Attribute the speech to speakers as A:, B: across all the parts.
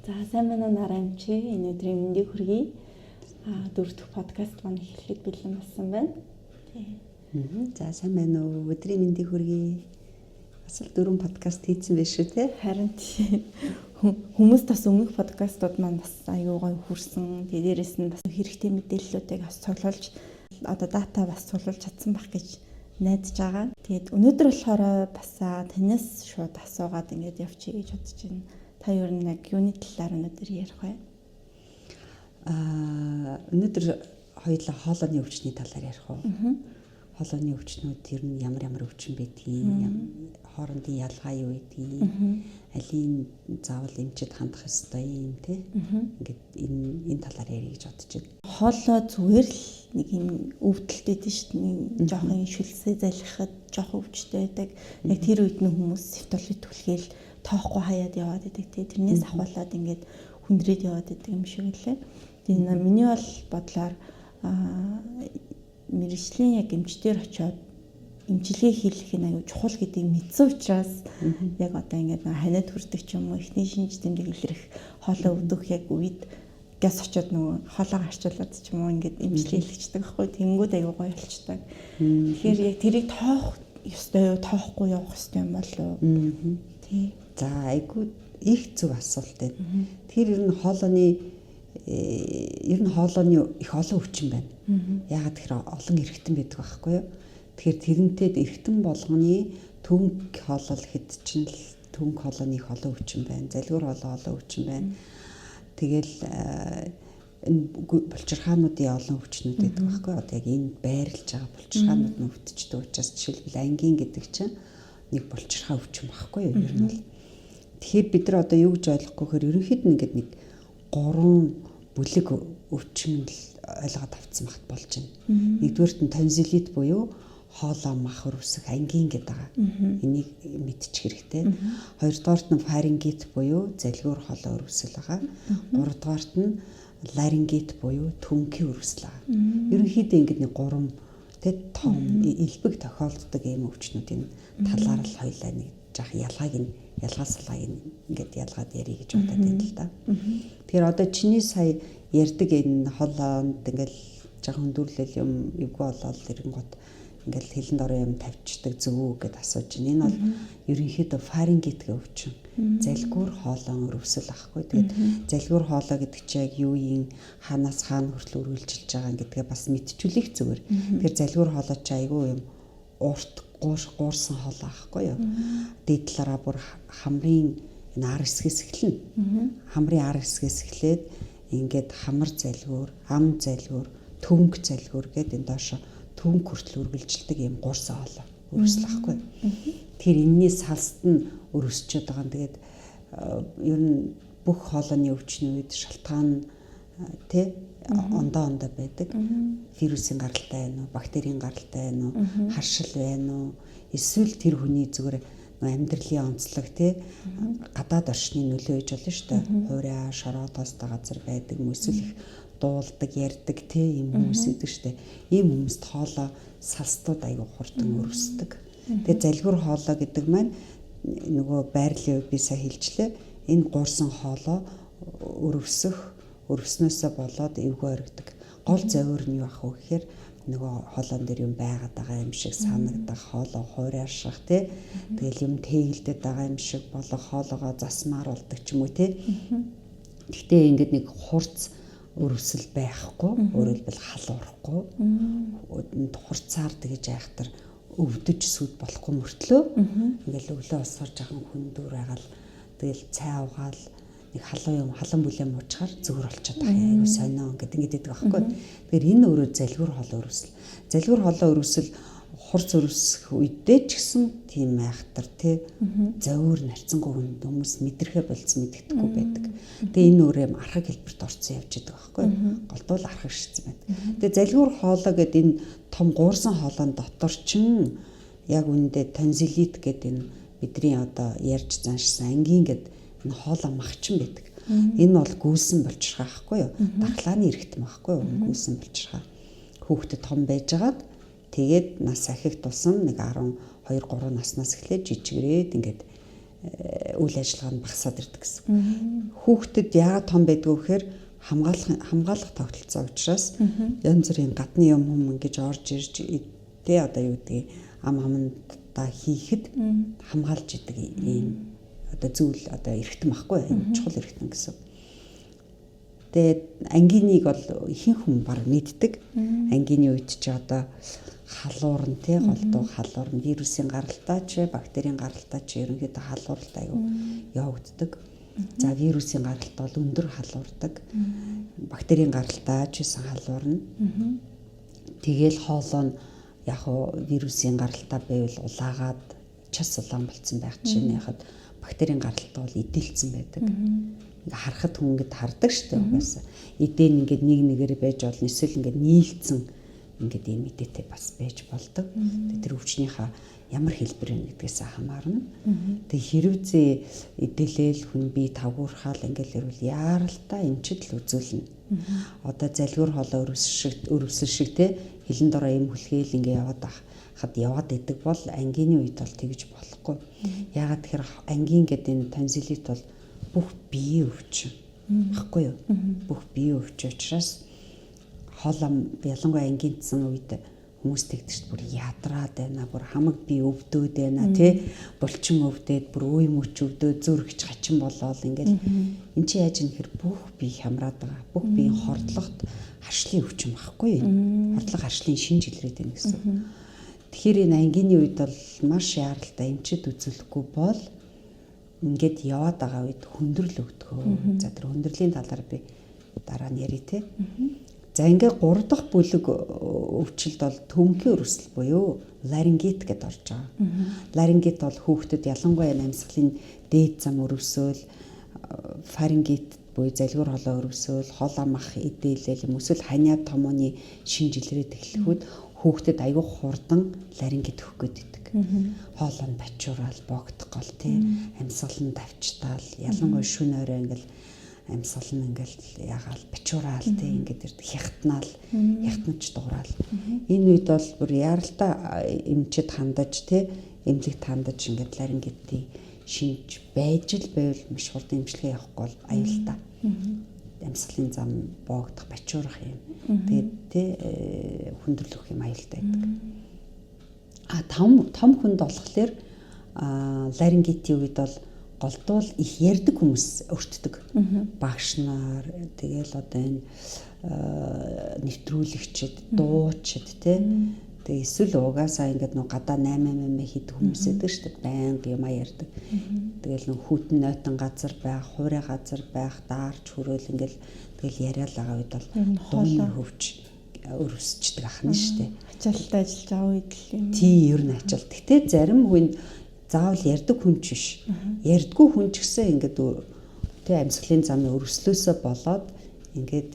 A: За, сайн байна уу, Нараа эмчээ. Энэ өдрийн мэндийг хүргэе. Дөрөв дэх подкаст маань эхлэхэд бэлэн болсон байна.
B: Тий. За, сайн байна уу? Өдрийн мэндийг хүргэе. Бас л дөрвөн подкаст хийцэн байх шүү, те?
A: Харин хүмүүс бас өмнөх подкастууд маань бас аюу гой хүрсэн. Тэгээ дээрэс нь бас хэрэгтэй мэдээллүүдийг бас цуглуулж, одоо дата бас цуглуулж чадсан байх гэж найдаж байгаа. Тэгээд өнөөдөр болохоор бас танаас шууд асуугаад ингээд явчихъя гэж бодож байна. Та ер нь яг юуны талаар өнөөдөр ярих вэ?
B: Өнөөдөр хоёулаа хоолойны өвчний талаар ярих уу? Хоолойны өвчнүүд ер нь ямар ямар өвчин байдгийг, хоорондын ялгаа юу гэдгийг, алийн заавал эмчэд хандах ёстой юм те. Ингээд энэ талаар ярих гэж бодож байна.
A: Хоолой зүгээр л нэг юм өвдөлт өгдөө шүү дээ. Нэг жоохон шүлсээ залхихад жоохон өвчтэй байдаг. Яг тэр үед нь хүмүүс севтолит түлхээл тоохгүй хаяад яваад байдаг те. Тэрнээс ахуулаад ингээд хүндрээд яваад байдаг юм шиг үлээ. Тэгээ миний бол бодлоор мэргэжлийн яг эмчдэр очиод эмчилгээ хийх нь аюу чухал гэдгийг мэдсэн учраас яг одоо ингээд ханиад хүрдэг ч юм уу, эхний шинж тэмдэг илэрх, хоолой өвдөх яг үед газ очиод нөгөө хоолойгоо харчуулаад ч юм уу ингээд эмчилгээ хийлгэждэг байхгүй, тэнгүүд аюу гоё болчдаг. Тэгэхээр яг тэрийг тоох ёстой юу, тоохгүй явах ёстой юм болов уу?
B: Тий. За, айгуу их зөв асуулт байна. Тэгэхээр ер нь хоолойны ер нь хоолойны их олон өвчин байна. Яагаад тэгэхээр олон эргэтэн байдаг байхгүй юу? Тэгэхээр тэрнтэй эргэтэн болгоны төвөнг хоолой хэд чинь л төвөнг хоолойны их олон өвчин байна. Залгуур хоолой олон өвчин байна. Тэгэл энэ булчирхаануудын олон өвчнүүд байдаг байхгүй юу? Одоо яг энэ байрлаж байгаа булчирхаанууд нь өвдчихдөг учраас жишээлбэл ангийн гэдэг чинь нэг булчирхаа өвчин байхгүй юу? Ер нь бол. Тэгэхээр бид нар одоо юу гэж ойлгохгүй гэхээр ерөнхийд нь ингээд нэг гурван бүлэг өвчин л ойлгоод авцсан багт болж байна. Нэгдүгээрт нь тонзиллит буюу хоолой мах өрөвсөх ангийн гэдэг байгаа. Энийг мэдчих хэрэгтэй. Хоёрдугаарт нь фарингит буюу залгиур хоолой өрөвсөл байгаа. Гуравдугаарт нь ларингит буюу түнхийн өрөвсөл байгаа. Ерөнхийдөө ингээд нэг гурван тэ том элбэг тохиолддог ийм өвчнүүдийн талаар л хоёлаа нэг жаах ялгааг нь ялгаа салгааг нь ингээд ялгаад ярих гэж бодоод байна л да. Тэгэхээр одоо чиний сая ярьдаг энэ хоолойнд ингээл жаахан хүндрүүлэл юм эвгүй болоод ирэнгүүт ингээл хэлэнд орон юм тавьчихдаг зөв үү гэд асууж байна. Энэ бол ерөнхийдөө фарингит гэх өвчин. Залгуур хоолойн өрөвсөл ахгүй. Тэгээд залгуур хоолой гэдэг чинь яг юу юм, хаанаас хаана хүртэл үргэлжилж байгаа гэдгээ бас мэдчүүлэх зүгээр. Тэгэхээр залгуур хоолой чи айгүй юм урт гуурсан хоолой ахгүй юу. Дээд талаараа бүр хамрын энэ ар хэсгээс эхэлнэ. Хамрын ар хэсгээс эхлээд ингээд хамар залгуур, ам залгуур, төвөнг залгуур гэдэг энэ доошо төвөнг хүртэл үргэлжилдэг юм гуурсан хоолой өрөвсөл ахгүй. Тэгэхээр энэний салст нь өрөвсчөөд байгаа юм. Тэгээд ер нь бүх хоолойны өвчний үед шалтгаан тэ ондоо ондоо байдаг. Вирусын гаралтай байна уу, бактерийн гаралтай байна уу, харшил байна уу, эсвэл тэр хүний зүгээр амьдралын онцлог тэ гадаад орчны нөлөө гэж болно шүү дээ. Хуурай, шороо тоостой газар байдаг юм эсвэл их дуулдаг, ярьдаг тэ ийм хүмүүс идэг шүү дээ. Ийм хүмүүст хоолой салстууд аягүй хурдан өрөвсдөг. Тэгээ залгуур хоолой гэдэг маань нөгөө байрлалын үед би сая хэлжлээ. Энэ гуурсан хоолой өрөвсөх, өрөвснөөсөө болоод эвгүй оргидог. Гол зовир нь юу ах вэ гэхээр нөгөө хоолойн дээр юм байгаад байгаа юм шиг санагдах, хоолой хуурайших тий. Тэгэл юм тээгэлдээд байгаа юм шиг болох, хоолойгоо засмаар болдог ч юм уу тий. Гэхдээ ингээд нэг хурц өрөвсөл байхгүй, өөрөөр хэлбэл халуурахгүй, хурцаар тэгэж айхтар өвдөж сүд болохгүй мөртлөө ингээл өглөө босохоор жаахан хүндүр байгаал тэгэл цай угаал нэг халуун юм халуун бүлээн муучгаар зүгээр болчиход байгаа юм айгу сонио ингээд ингээд байдаг байхгүй. Тэгэхээр энэ өөрөө залгуур хоолой өрөвсөл. Залгуур хоолой өрөвсөл хурц өрөвсөх үедээ ч гэсэн тийм айхтар тий зовир нарцсангүй хүмүүс мэдрэхэ болцсон мэддэхгүй байдаг. Тэгээ энэ өөрөө юм архаг хэлбэрт орцсон явж идэг байхгүй. Голдуул архаг шигдсэн байдаг. Тэгээ залгуур хоолой гэдэг энэ том гуурсан хоолойн дотор чинь яг үүндээ тонзиллит гэдэг энэ бидний одоо ярьж заншсан ангийн гэдэг энэ хоолой махчин байдаг. Энэ бол гүйсэн булчирхай байхгүй юу? Дархлааны эргэтэн байхгүй юу? Гүйсэн булчирхай. Хүүхдэд том байжгаад тэгээд нас ахих тусам нэг 12 3 наснаас эхлээд жижигрээд ингээд үйл ажиллагаа нь багасаад ирдэг гэсэн. Хүүхдэд яагаад том байдгүй гэхээр хамгаалах тогтолцоо учраас янз бүрийн гадны юм хүм ингэж орж ирж тэ одоо юу гэдгийг ам амандаа хийхэд хамгаалж идэг ийм одоо зүйл одоо эргэтэн байхгүй чухал эргэтэн гэсэн. Тэгээд ангиныг бол ихэнх хүн баг мэддэг. Ангины үед чи одоо халуурн тий голдуу халуурн вирусын гаралтай ч бактерийн гаралтай ч ерөнхийдөө халууралт аюу явагддаг. За вирусын гаралт бол өндөр халуурдаг. Бактерийн гаралтай ч гэсэн халуурна. Тэгээл хоолой нь яг уу вирусын гаралтай байвал улаагаад час улаан болцсон байх жишээ нь яхад бактерийн гаралтай бол эдэлцэн байдаг. Ингээ харахад хүн ингээд хардаг штэ угаасаа. Эдэн ингээд нэг нэгээр байж болно. Эсвэл ингээд нийлцэн ингээд ийм эдээтэй бас байж болдог. Тэгээ тэр өвчнийхээ ямар хэлбэр вэ гэдгээс хамаарна. Тэгээ хэрвээ эдэлээл хүн бие тавгуурхаал ингээд ирвэл яаралтай эмчит л үзүүлнэ. Одоо залгиур хоолой өрөвсөл шиг те хилэн дорой эм хүлхээл ингээ яваад хад яваад идэг бол ангины үед бол тэгж болохгүй. Яагаад тэгэхээр ангин гэдэг энэ тонзиллит бол бүх биеийн өвчин. Баггүй юу? Бүх биеийн өвчин учраас хоол ам ялангуяа ангинцсан үед хүмүүс тэгдэг шүү дээ. Бүр ядраад байна, бүр хамаг бие өвдөөд байна, тий? Булчин өвдөөд, бүр үе мөч өвдөөд, зүрхч хачин болоол ингээл эн чи яаж юм хэр бүх бие хямраад байгаа. Бүх биеийн хордлогот харшлын өвчин баггүй юу? Хордлого харшлын шинж илрээд байна гэсэн. Тэгэхээр энэ ангины үед бол маш яаралтай эмчит үзүүлэхгүй бол ингээд яваад байгаа үед хүндрэл өгдгөө. За тэр хүндрэлийн талаар би дараа нь ярив те. За ингээд 3 дахь бүлэг өвчлөлд бол төмөнхийн өрсөл буюу ларингит гэдээ орж байгаа. Ларингит бол хүүхдэд ялангуяа амьсгалын дээд зам өрөвсөөл, фарингит буюу залгиур хоолой өрөвсөөл, хол амах эдээлэл юм эсвэл ханиа томооны шинж илрээд эхлэхүүд хүүхдэд аягүй хурдан ларингит өгөх гээд идэг. Хоолой нь бачуураал, богдох гол тий, амьсгал нь давчтаал, ялангуяа шүн орой ингээл амьсгал нь ингээл ягаал бачуураал тий ингээд ирдэг хятнаал, хятнаж дуграал. Энэ үед бол бүр яаралтай эмчэд хандаж тий, эмнэлэгт хандаж ингээд ларингитийн шинж байж л байвал маш хурдан эмчилгээ явахгүй бол аюултай. Амьсгалын зам боогдох, бачуурах юм. Тэгээд тий хүндрэл өгөх юм аюултай байдаг. А том хүнд болохоор ларингитийн үед бол голдуул их ярьдаг хүмүүс өртдөг. Багш нар, тэгэл одоо энэ нэвтрүүлэгчд, дуучид тий. Тэгээ эсвэл угаасаа ингээд нөө гадаа 8 8 хийдэг хүмүүс байдаг шүү дээ. Байнга юмаа ярьдаг. Тэгэл нөө хүйтэн нойтон газар байх, хуурай газар байх, даарч хүрөөл ингээд тэгэл яриад байгаа үед бол дууны хөвч өрөвсчдөг ахна шүү дээ.
A: Ачаалттай ажиллаж байгаа үед л юм.
B: Тий, ер нь ачаал. Гэтэ зарим хүн заавал ярьдаг хүн ч биш. Ярьдгүй хүн ч гэсэн ингээд тий амьсгалын замын өрөвслөөсөө болоод ингээд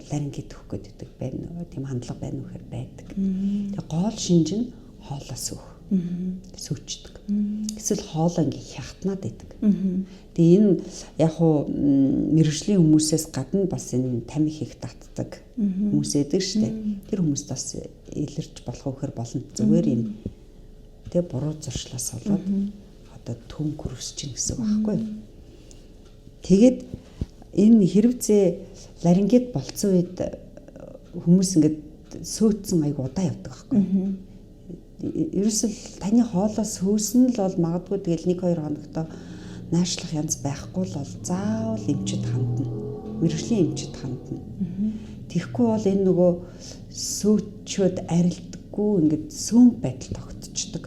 B: ларингит өгөх гэдэг байна. Тийм хандлага байна уу гэхээр байдаг. Тэгээ гол шинж нь хоолоос өөх. Сүүчдэг. Эсвэл хоолоо ингээд хятнаад байдаг. Тэгээ энэ яг хуу мэрэгжлийн хүмүүсээс гадна бас энэ тамхи их татдаг хүмүүс байдаг шүү дээ. Тэр хүмүүст бас илэрч болох уу гэхээр болно. Зүгээр юм тэгээ буруу зуршлаас болоод одоо түнх өрсөж чинь гэсэн үг байхгүй юу. Тэгээд энэ хэрвээ ларингит болцсон үед хүмүүс ингээд сөөцсөн айгу удаа явдаг байхгүй юу. Ерөөсөл таны хоолоо сөөсөн л бол магадгүй тэгэл 1-2 хоногтоо наашлах янз байхгүй л бол заавал эмчит хандна. Мэргэжлийн эмчит хандна. Тэгэхгүй бол энэ нөгөө сөөчөөд арилдаггүй ингээд сөөнг байдал тогтчихдог.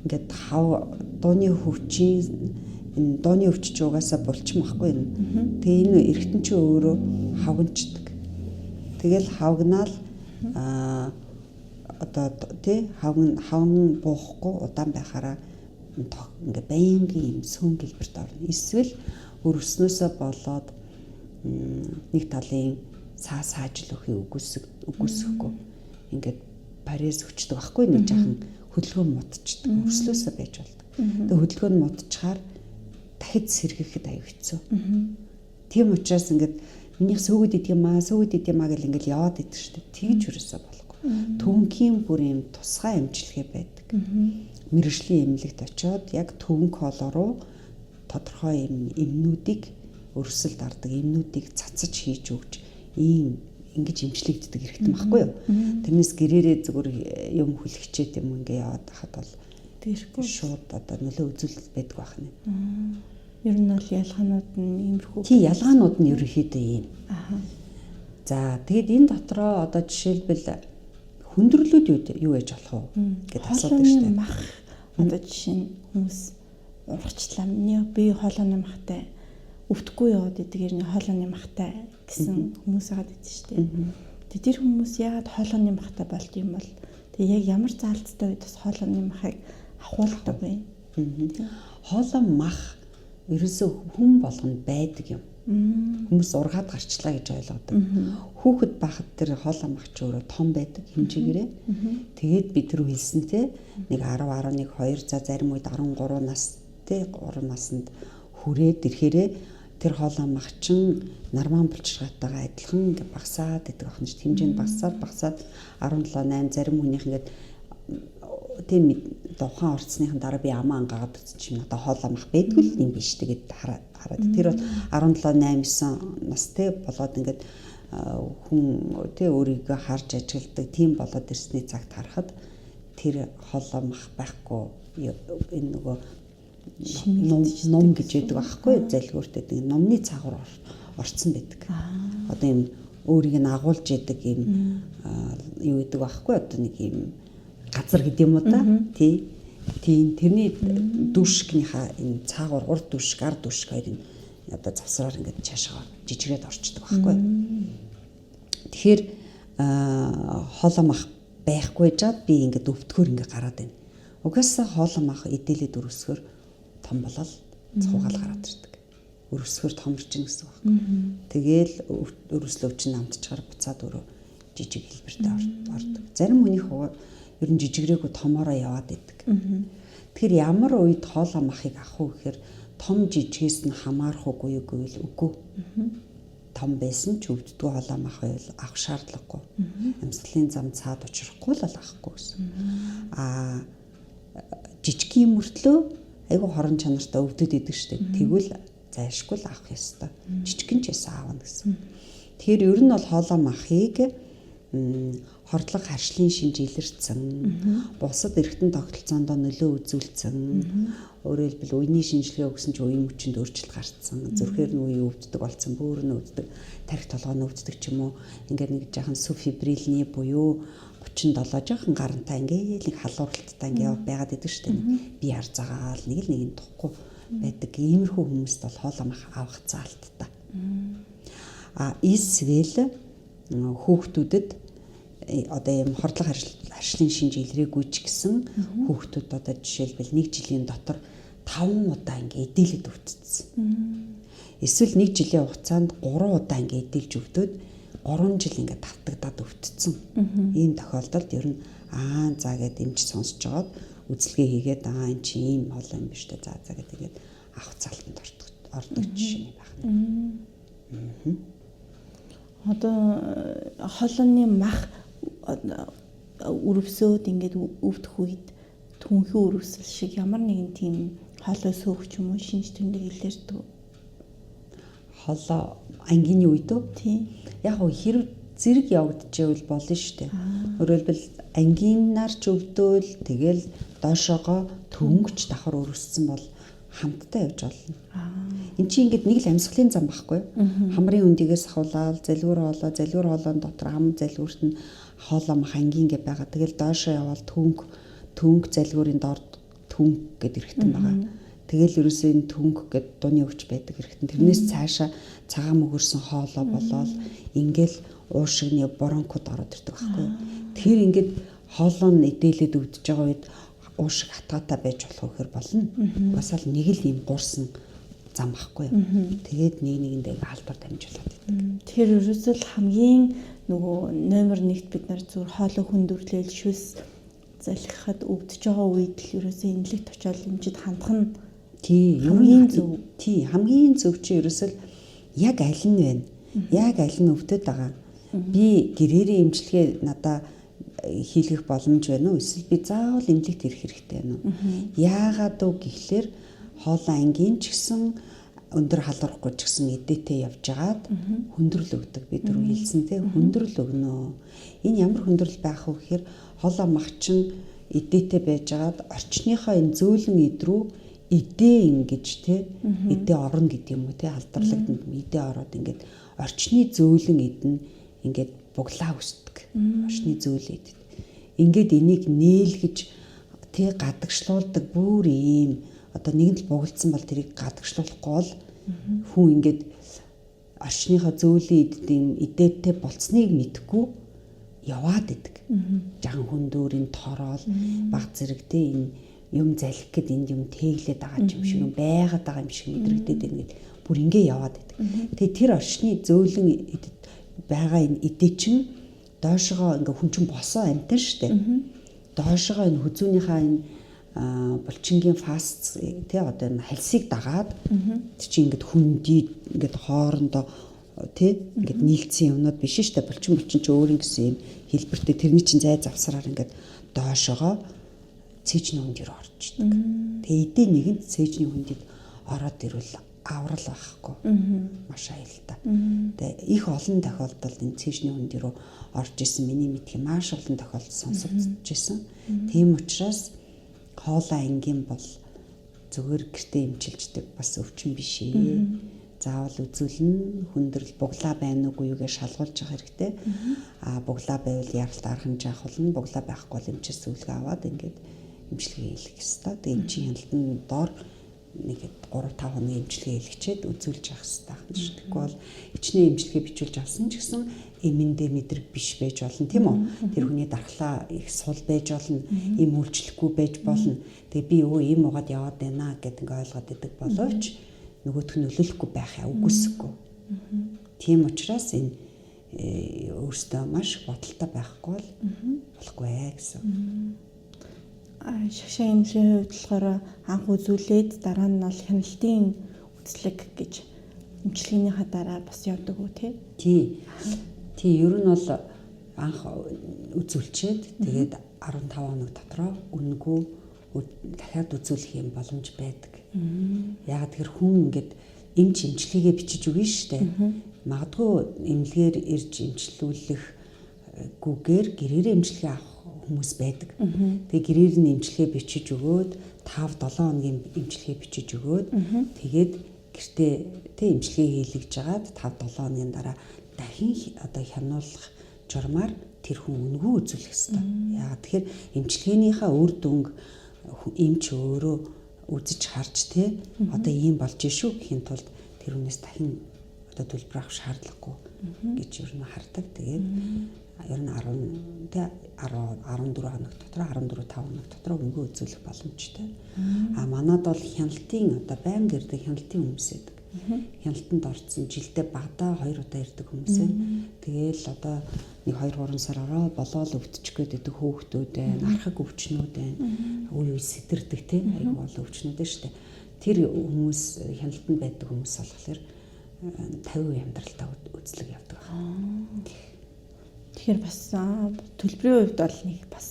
B: Ингээд хав дууны хөвчийн энэ дууны өвч чи угаасаа булчин байхгүй юм. Тэгээ энэ эргэтэн чи өөрөө хавганчдаг. Тэгэл хавгнаал одоо тий хавган буухгүй удаан байхаараа ингээ байнгын юм сөөн гэлбэрт орно. Эсвэл өрөвснөөсөө болоод нэг талын саа саажил өхий үгүйсэхгүй ингээд парез өчдөг байхгүй нэг жахан хөдөлгөөн мутчдаг. Өрслөөсөө байж болдог. Тэгээ хөдөлгөөн мутчаар дахид сэргэхэд аюу хэцүү. Тийм учраас ингээд минийх сөөгд идэг юм аа, сөөгд идэг юм аа гэл ингээд яваад идэг шүү дээ. Тэгж юусоо болохгүй. Төвөнхийн бүр юм тусгай эмчилгээ байдаг. Мэргэжлийн эмнэлэгт очиод яг төвөнх хоолой руу тодорхой юм эмнүүдийг өрсөлд ардаг эмнүүдийг цацаж хийж өгч ийм ингэж эмчлэгддэг хэрэгтэй байхгүй юу? Тэрнээс гэрээрээ зүгээр юм хүлхчээд юм ингээ яваад хахад бол
A: тэрхгүй
B: шууд одоо нөлөө үзүүлэлт байдаг байх нэ.
A: Ер нь бол ялгаанууд нь иймэрхүү.
B: Тий, ялгаанууд нь ерөнхийдөө ийм. Аа. За, тэгэд энэ дотроо одоо жишээлбэл хүндрэлүүд юу яаж болох вэ гэдээ асуудаг
A: шүү дээ. Мах одоо жишээ нь хүмүүс ургачлаа. Миний би хоолойны махтай өвдөхгүй яваад идэг ер нь хоолойны махтай гэсэн хүмүүс агаад идэв шүү дээ. Тэгээ тэр хүмүүс яагаад хоолойны махтай болд юм бол тэгээ яг ямар заалттай үед бас хоолойны махыг авахулдаг вэ?
B: Хоолой мах ерөөсөө хүн болгонд байдаг юм. Хүмүүс ургаад гарчлаа гэж ойлгодог. Хүүхэд байхад тэр хоолой мах ч өөрөө том байдаг хэмжээгээрээ. Тэгээд би тэр хэлсэн те нэг 10 11 2 за зарим үед 13 нас те 3 наснд хүрээд ирэхээрээ тэр хоолой мах чин нарман булчиргаатайгаа адилхан ингээ багасаад идэг байна ч хэмжээнд багасаад 17 8 зарим хүнийх ингээд тийм ухаан орцсныхан дараа би амаа ангаагаад үзсэн чинь надад хоолой мах байдгүй л юм биш тэгээд хараад тэр бол 17 8 9 настай болоод ингээд хүн тэ өөрийгөө харж ажигладаг тийм болоод ирсний цагт харахад тэр хоолой мах байхгүй энэ нөгөө ном гэж яддаг байхгүй залгиуртай нэг номны цаагуур орцсон байдаг. Одоо юм өөрийг нь агуулж яадаг юм юу гэдэг байхгүй одоо нэг юм газар гэдэг юм уу та тий. Тийм тэрний дүүшгнийхаа энэ цаагуур урд дүүшг ард дүүшг хоёрын одоо завсраар ингээд цаашаа жижигрээд орчдөг байхгүй. Тэгэхээр хоолой мах байхгүй жаад би ингээд өвдгөр ингээд гараад байна. Угаасаа хоолой мах эдэлээд өрөсгөр том болол цуугаал гараад ирдэг. Өрөсгөр томорч ин гэсэн үг байхгүй. Тэгээл өрөслөө чинь амтчаар буцаад өөрөө жижиг хэлбэртэй ордог. Зарим хүнийх ер нь жижигрээгүй томоороо яваад идэг. Тэгэхээр ямар үед хоолой махыг авах вэ гэхээр том жижигээс нь хамаарах уугүй юу гэвэл үгүй. Том байсан ч өвддгүү хоолой мах байвал авах шаардлагагүй. Амьсгалын зам цаад учрахгүй л авахгүй гэсэн. Аа жижиг юм мөртлөө айгүй хорон чанартай өвдөд идэг штеп. Тэгвэл зайлшгүй л авах ёстой. Жижигэн ч байсан аавна гэсэн. Тэгэхээр ер нь бол хоолой махыг хордлого харшлын шинж илэрсэн, бусад эргэтэн тогтолцоондоо нөлөө үзүүлсэн, өөрөөр хэлбэл үений шинжилгээ өгсөн чинь үеийн мөчөнд өөрчлөлт гарцсан, зүрхээр нь үе өвддөг болсон, бөөр нь өвддөг, тарих толгой нь өвддөг ч юм уу. Ингээд нэг жаахан субфибрилний буюу 37 жоохон гарантай ингээд нэг халууралттай ингээд байгаад идэг шүү дээ. Би харцаагаал нэг л нэг нь тухгүй байдаг. Иймэрхүү хүмүүст бол хоолой мах авах заалттай. А эсвэл хүүхдүүдэд одоо ийм хордлого харшлын шинж илрээгүй ч гэсэн хүүхдүүд одоо жишээлбэл нэг жилийн дотор 5 удаа ингээд эдэлэд өвдсөн. Эсвэл нэг жилийн хугацаанд 3 удаа ингээд эдэлж өвдөд 3 жил ингээд тавтагдаад өвдсөн. Ийм тохиолдолд ер нь аа за гэд эмч сонсож жагаад үзлэгээ хийгээд аа эн чи ийм хоолой юм биш үү за за гэд ингээд авах залтанд ордог жишээ юм байна.
A: Одоо хоолойны мах өрөвсөөд ингээд өвдөх үед түнхүү өрөвсөл шиг ямар нэгэн тийм хоолой сөөх ч юм уу шинж тэмдэг илэрдэг.
B: Хоолой ангины үед үү?
A: Тийм.
B: Яг гоо хэрэг зэрэг явагдчихвэл болно шүү дээ. Өөрөөр хэлбэл ангинаар ч өвдөөл тэгэл доошоогоо төнгөч давхар өрөвссөн бол хамтдаа явж болно. Энд чинь ингээд нэг л амьсгалын зам байхгүй юу? Хамрын өндийгээс ахуулаад залгуур хоолой, залгуур хоолойн дотор ам залгуурт нь хоолой мах ангийн гэ байгаа. Тэгэл доошоо явбал төнг залгуурын доор төнг гэд эргэтэн байгаа. Тэгэл ерөөсөө энэ төнг гэд дуны өвч байдаг эргэтэн. Тэрнээс цаашаа цагаан мөгөрсөн хоолой болоод ингээл уушигны бронкод ороод ирдэг байхгүй юу? Тэр ингээд хоолой нь эдээлээд өвдөж байгаа үед уушиг хатгаатай байж болох гэхэр болно. Угаасаа л нэг л юм гурсан зам байхгүй юу. Тэгээд нэг нэгэндээ албар дамжуулаад
A: идэг. Тэгэхээр ерөөсөө л хамгийн нөгөө номер 1-т бид нар зүгээр хоолой хүндрүүлээл шүс залхихад өвдөж байгаа үед л ерөөсөө эмнэлэгт очиод эмчид хандах нь
B: тий хамгийн зөв. Тий хамгийн зөв чи ерөөсөө л яг аль нь байна. Яг аль нь өвдөд байгаа. Би гэрээрээ эмчилгээ надаа хийлгэх боломж байна уу? Эсвэл би заавал эмнэлэгт ирэх хэрэгтэй байна уу? Яагаад вэ гэхлээр хоолой ангийн ч гэсэн өндөр халуурахгүй ч гэсэн эдээтэй явж байгаад хүндрэл өгдөг. Би түрүү хэлсэн те, хүндрэл өгнө. Энэ ямар хүндрэл байх вэ гэхээр хоолой мах чинь эдээтэй байж байгаад орчныхоо энэ зөөлөн эд рүү эдээ ингэж те, эдээ орно гэдэг юм уу те, алдарлагдана, эдээ ороод ингээд орчны зөөлөн эд нь ингээд буглаа өсдөг. Орчны зөөлөн эд. Ингээд энийг нээлгэж те гадагшлуулдаг бүр ийм одоо нэгэн л бугилцсан бол тэрийг гадагшлуулахгүй бол хүн ингээд орчныхоо зөөлөн эдийн эдээтэй болцсныг мэдэхгүй яваад идэг. Жахан хүндүүрийн тороол баг зэрэг те энэ юм залхих гээд энд юм тэглээд байгаа юм шиг юм байгаад байгаа юм шиг мэдрэгдээд байна гэд бүр ингээ яваад идэг. Тэгээ тэр орчны зөөлөн эд байгаа энэ эдээ чинь доошогоо ингээ хүн чинь босоо амтан штэ. Доошогоо энэ хүзүүнийхээ энэ булчингийн фаст тий одоо энэ хальсыг дагаад тэр чинь ингээд хүндий ингээд хоорондоо тий ингээд нийлцсэн юмнууд биш штэ. Булчин чи өөр ингэсэн юм хэлбэртэй тэрний чинь зай завсраар ингээд доошогоо цээжний хүнд рүү орчдөг. Тэгээ эдээ нэгэнт цээжний хүндэд ороод ирвэл аврал байхгүй. Маш аюултай. Тэгээ их олон тохиолдолд энэ цээжний хүнд рүү орж исэн миний мэдхий маш олон тохиолдол сонсогдож исэн. Тийм учраас хоолой ангийн бол зүгээр гэртээ эмчилждэг бас өвчин биш ээ. Заавал үзүүлнэ, хүндрэл буглаа байна уугүй юугээ шалгуулж явах хэрэгтэй. Аа буглаа байвал яралт арга хэмжээ авахулна, буглаа байхгүй бол эмчээс зөвлөгөө аваад ингээд эмчилгээ хийх ёстой. Тэгээ эмчийн хяналтын доор нэг 3-5 хоногийн эмчилгээ хийлгэчээд үзүүлж явах ёстой. Тэгэхгүй бол хичнээн эмчилгээ бичүүлж авсан ч гэсэн эмэндээ мэдрэг биш байж болно, тийм үү? Тэр хүний дархлаа их сул байж болно, эм үйлчлэхгүй байж болно. Тэгээ би өө эм угаад яваад байна гэд ингээ ойлгоод идэг боловч нөгөөх нь нөлөөлөхгүй байх яа үгүйсэхгүй. Тийм учраас энэ өөртөө маш бодолтой байхгүй бол болохгүй ээ гэсэн.
A: Шагшаа эмнэлгийн хувьд болохоор анх үзүүлээд дараа нь бол хяналтын үзлэг гэж эмчилгээнийхаа дараа бас явдаг уу тий?
B: Тий. Тий, ер нь бол анх үзүүлчихэд тэгээд 15 хоног дотроо үнэгүй дахиад үзүүлэх юм боломж байдаг. Яагаад тэр хүн ингээд эмч эмчилгээгээ бичиж өгнө шүү дээ. Магадгүй эмнэлгээр ирж эмчлүүлэх гүгээр гэрээрээ эмчилгээ авах хүмүүс байдаг. Тэгээ гэрээр нь эмчилгээ бичиж өгөөд 5-7 хоногийн эмчилгээ бичиж өгөөд тэгээд гэртээ тэ эмчилгээ хийлгэж жагаад 5-7 хоногийн дараа дахин одоо хянуулах журмаар тэр хүн үнэгүй үзүүлэх ёстой. Яагаад тэгэхээр эмчилгээнийхээ үр дүнг эмч өөрөө үзэж харж тэ одоо ийм болж шүү гэхийн тулд тэр хүнээс дахин одоо төлбөр авах шаардлагагүй гэж ер нь хардаг. Тэгээд ер нь 10 тэ 10 14 хоног дотор 14 5 хоног дотор үнэгүй үзүүлэх боломжтой. А манад бол хяналтын одоо байнга ирдэг хяналтын хүмүүс байдаг. Хяналтанд орсон жилдээ багадаа 2 удаа ирдэг хүмүүс байна. Тэгээл одоо 1 2 3 сар ороо болоол өвдчих гээд байдаг хөөхтүүд байна, архаг өвчнүүд байна. Үе үе сэтэрдэг те айгүй олон өвчнүүд байна шүү дээ. Тэр хүмүүс хяналтанд байдаг хүмүүс болохоор 50% амьдралтаа үзлэг явдаг байна.
A: Тэгэхээр бас төлбөрийн хувьд бол нэг бас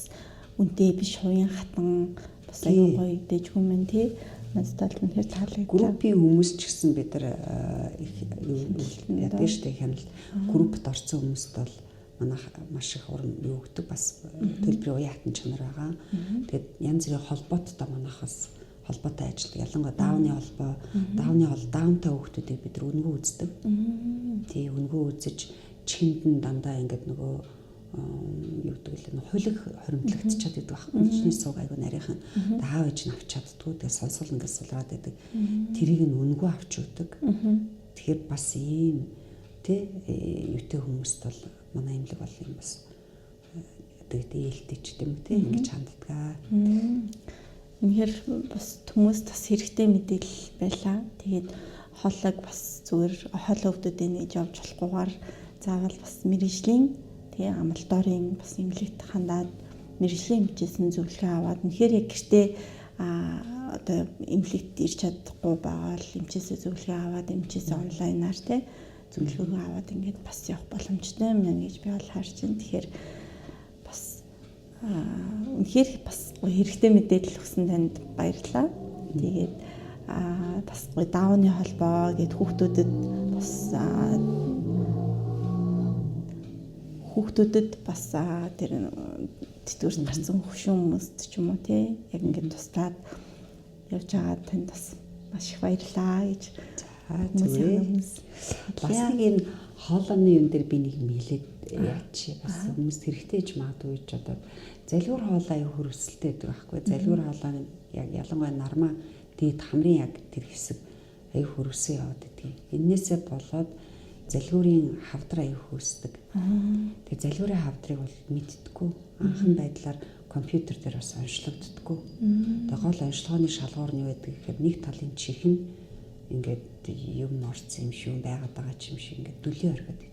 A: үнэтэй биш, хувийн хатан бас аюу гоё дэжгүй мэн тий. Надад бол үнэхээр таалагдсан.
B: Группийн хүмүүс ч гэсэн бид нар их яадаг шүү дээ хяналт. Группт орсон хүмүүст бол манайх маш их урам юу өгдөг, бас төлбөрийн уян хатан чанар байгаа. Тэгээд янз бүрийн холбооттой манайх бас холбоотой ажилладаг. Ялангуяа даавны холбоо, даавны хол даунтай хүүхдүүдийг бид нар үнэгүй үздэг. Тий, үнэгүй үзэж чихэнд нь дандаа ингээд нөгөө юу гэдэг вэ? Хулиг хоримтлагдчихад байдаг байхгүй. Чиний сууг айгу нарийнхан. Тэгээ аав ээж нь авч чаддгүй. Тэгээ сонсол ингээд сулраад байдаг. Тэрийг нь үнэгүй авч өгдөг. Тэгэхээр бас ийм тий юутэй хүмүүст бол манай эмнэлэг бол юм бас тэгээд ээлтэй ч гэдэм үү тий ингэж ханддаг.
A: Үнэхээр бас хүмүүст бас хэрэгтэй мэдээлэл байлаа. Тэгээд хоолойг бас зүгээр хоолой өвдөд байна гэж явж болохгүйгээр заавал бас мэргэжлийн тэгээ амлалт бас эмнэлэгт хандаад мэргэжлийн эмчээсэн зөвлөгөө аваад үнэхээр яг гэртээ одоо эмнэлэгт ирж чадахгүй байгаа л эмчээсээ зөвлөгөө аваад эмчээсээ онлайнаар тий зөвлөгөөгөө аваад ингээд бас явах боломжтой юм байна гэж би бол харж байна. Тэгэхээр бас Үнэхээр бас хэрэгтэй мэдээлэл өгсөн танд баярлалаа. Тэгээд бас гоё даавны холбоо гэд хүүхдүүдэд бас тэр тэтгэврт гарсан хөшүүн хүмүүст ч юм уу тий яг ингээд туслаад явж байгаа танд бас маш их баярлалаа гэж.
B: Зүгээр. Бас нэг энэ хоолойны юм дээр би нэг мэлээд яач бас хүмүүс хэрэгтэй ч магадгүй гэж бодоод залгуур хоолой аюу хөрвсөлтэй байдаг байхгүй. Залгуур хоолой нь яг ялангуяа нармаа дээд хамрын яг тэр хэсэг аюу хөрвсөн яваад байдгийг. Эннээсээ болоод залгуурын хавдар аюу хөөсдөг. Тэгээ залгуурын хавдрыг бол мэддэггүй. Анхан байдлаар компьютер дээр бас онцлогддоггүй. Тэгээ гол онцлогооны шалгуур нь юу байдаг гэхээр нэг талын чих нь ингээд юм орсон юм шиг юм байгаад байгаа ч юм шиг ингээд дүлий орхиод байдаг.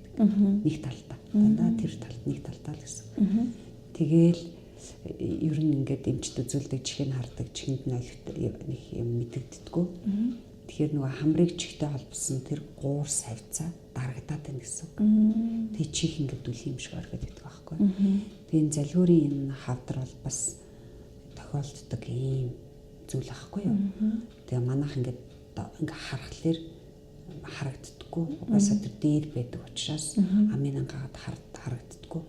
B: Нэг талдаа. Дандаа тэр талд нэг талдаа л гэсэн. Тэгээл ер нь ингээд эмчд үзүүлдэг, чихийг хардаг, чихэнд нь нэг юм мэдэгддэггүй. Тэгэхээр нөгөө хамрыг чихтэй холбосон тэр гуур савцаа дарагдаад байна гэсэн үг. Тэгээ чих ингээд дүлий юм шиг орхиод байдаг байхгүй. Тэгээ энэ залгуурын энэ хавдар бол бас тохиолддог ийм зүйл ахгүй юу. Тэгээ манайх ингээд харахлаар харагддаггүй. Угаасаа тэр дээр байдаг учраас амын ангаад харагддаггүй.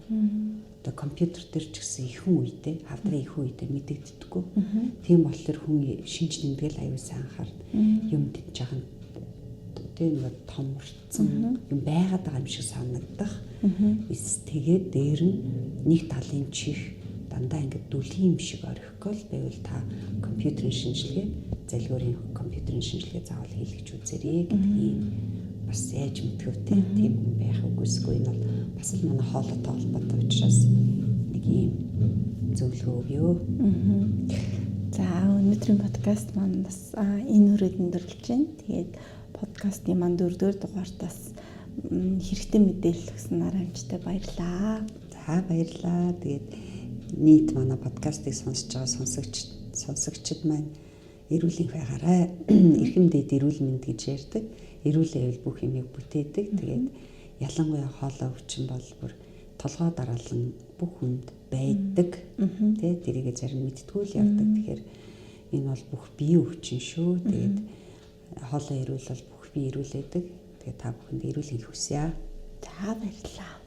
B: Тэгээ компьютер дээр ч гэсэн ихэн үедээ, хавдрын ихэн үедээ мэдэгддэггүй. Тийм болохоор хүн шинж тэмдгэл аюул сайн анхаарна. Юм дэж байгаа нь тийм нэг томорцсон юм байгаад байгаа юм шиг санагдах. Тэгээд дээр нь нэг талын чих дандаа ингээд дүлий юм шиг орхихгүй л байвал та компьютерийн шинжилгээ, залгуурын компьютерийн шинжилгээ заавал хийлгэж үзээрэй гэдэг ийм бас яаж мэдгэвтэй тийм хүн байх үгүйсгүй. Энэ бол бас л манай хоолойтой холбоотой учраас нэг ийм зөвлөгөө өгье.
A: За өнөөдрийн подкаст маань бас энэ үрээд өндөрлөж байна. Тэгээд подкастны маань 4-р дугаартаас хэрэгтэй мэдээлэл өгсөн Нарамжтай баярлалаа.
B: За баярлалаа. Тэгээд нийт манай подкастыг сонсож байгаа сонсогчид маань эрүүл байгаарай. Эрхэм дээд эрүүл мэнд гэж ярьдаг. Эрүүл байвал бүх юмыг бүтээдэг. Тэгээд ялангуяа хоолой өвчин бол бүр толгой дараалан бүх хүнд байдаг. Тэ тэрийгэ зарим мэдтгүү л явдаг. Тэгэхээр энэ бол бүх биеийн өвчин шүү. Тэгээд хоолой эрүүл бол бүх бие эрүүлээдэг. Тэгээд та бүхэнд эрүүл энх хүсье.
A: За баярлалаа.